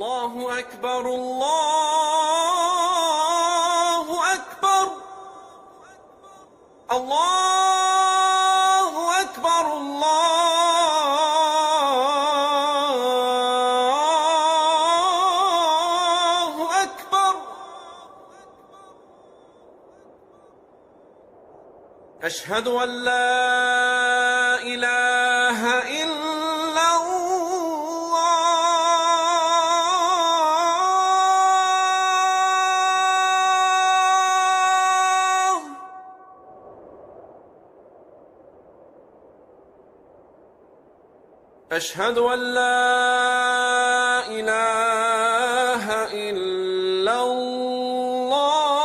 الله أكبر الله أكبر الله أكبر الله أكبر أشهد أن لا إله إلا الله أشهد أن لا إله إلا الله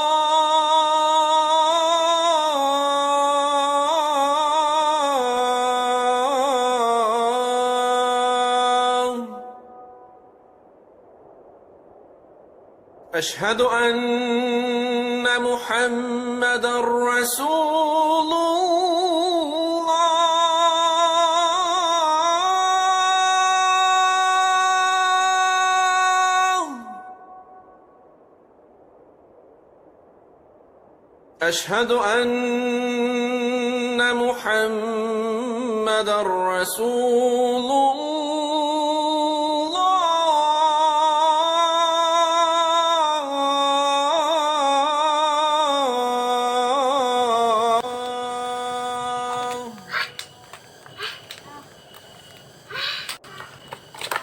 أشهد أن محمدا رسول الله أشهد أن محمدا رسول الله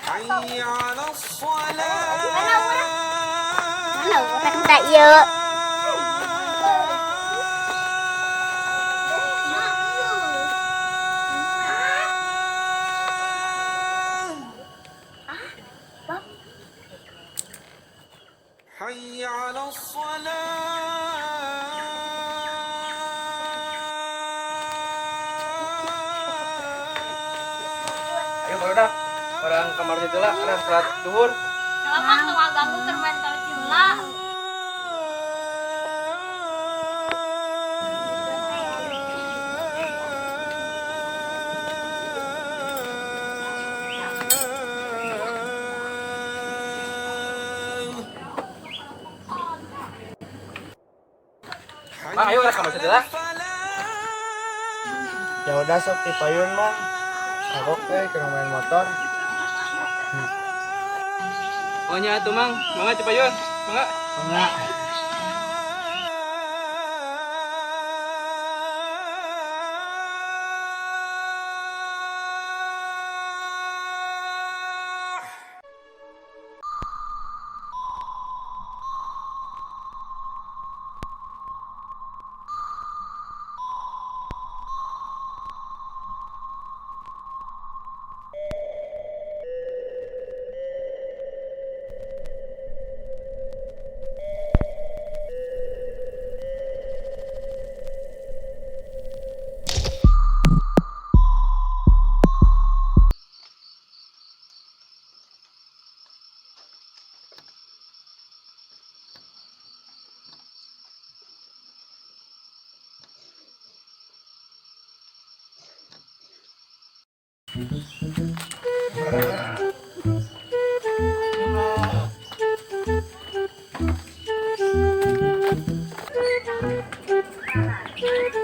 حي على الصلاة. Mana urang tak ieu? حي على الصلاة. Ayo barudak, urang ka masjid heula, ada salat duhur. Lama teu ganggu keur main torchi heula. Mang, ayo urang ka masjid heula. Ya udah, sok dipayun, Mang. Aku keur main motor. Oh nya atuh, Mang, mangga cipayun, mangga. Enggak.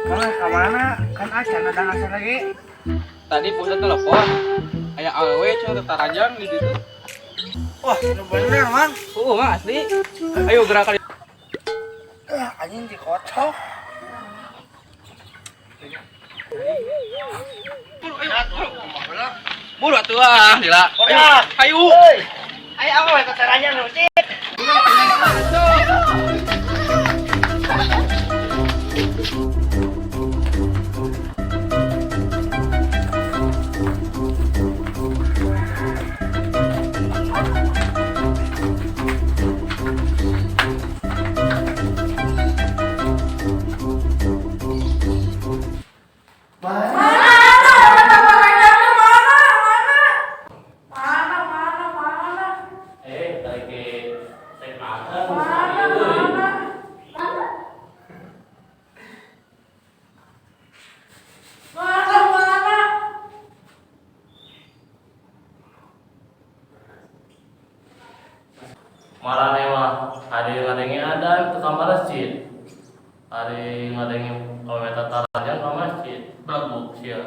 Mang, ka mana? Kan acan ada ngasih lagi. Tadi pusat telepon. Aya awewe cenah tataranjang di ditu. Wah, nu bener, Mang. Mang, asli. Ayo gerak kali. Ah, anjing dikocok. Buru atuh ah, lila. Ayo. Ayo. Ayo apa tataranjang nu masjid. Mana mana mana? Eh, tadi ke Mana? Marane mah ari ngadenge adan teu ka masjid. Ari ngadenge awewe tataranjang ka masjid. Belagu sia.